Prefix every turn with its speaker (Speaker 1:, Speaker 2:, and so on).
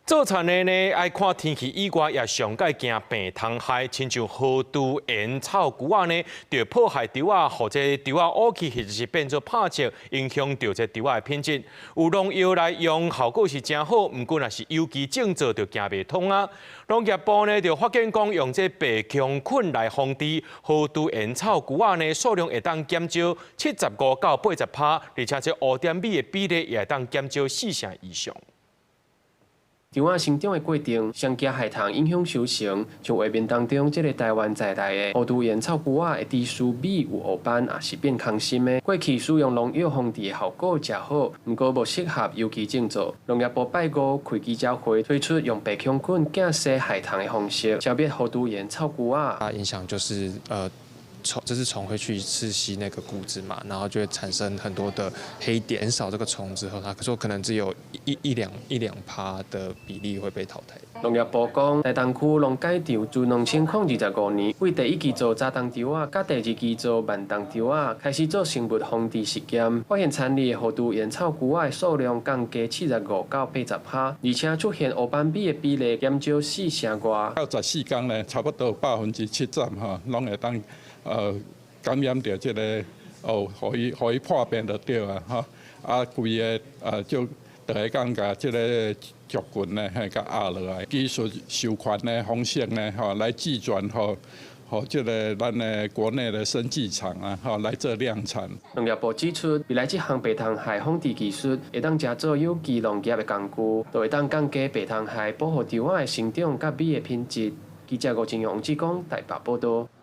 Speaker 1: 做田的呢，愛看天氣以外，也上蓋驚病蟲害，親像河豬蠅臭龜仔呢，就破壞稻仔，予這稻仔烏去，或者是變做拍色，影響著這稻仔的品質。有農藥來用，效果是誠好，毋過若是有機種作就行袂通啊。農業部呢就發現講，用這白芎菌來防治河豬蠅臭龜仔呢，數量會當減少75到80%，而且這烏點米的比例也會當減少四成以上。
Speaker 2: 稻仔生長的過程，上驚害蟲影響收成。像畫面當中，這个台灣在來的河豬蠅臭龜仔會致使米有烏斑，抑是變空心的。過去使用農藥防治的效果誠好，毋過無適合有機種作。農業部拜五開記者會推出用白芎菌寄生害蟲的方式，消滅河豬蠅臭龜仔。
Speaker 3: 它影響就是蟲，這是蟲會去刺吸那個穀子嘛，然後就會產生很多的黑點。減少這個蟲之後，它說可能只有一兩趴的比例會被淘汰。
Speaker 2: 農業部講，台東區農改場自2025年，對第一季做早冬稻仔，佮第二季做晚冬稻仔，開始做生物防治實驗，發現田裡的河豬蠅臭龜仔的數量降低75到80%，而且出現烏斑米的比例減少四成外。
Speaker 4: 到14天呢，差不多70%吼，攏會當感染著這个哦，予伊破病就對啊，吼，啊，規个就就會講共這个族群呢，嘿，共壓落來。技術授權的方式呢，吼，來技轉予予這个咱的國內的生技廠啊，吼，來做量產。
Speaker 2: 農業部指出，未來這項白蟲害防治技術會當成做有機農業的工具，就會當降低白蟲害保護稻仔的生長佮米的品質。記者吳正陽、王志剛台北報導。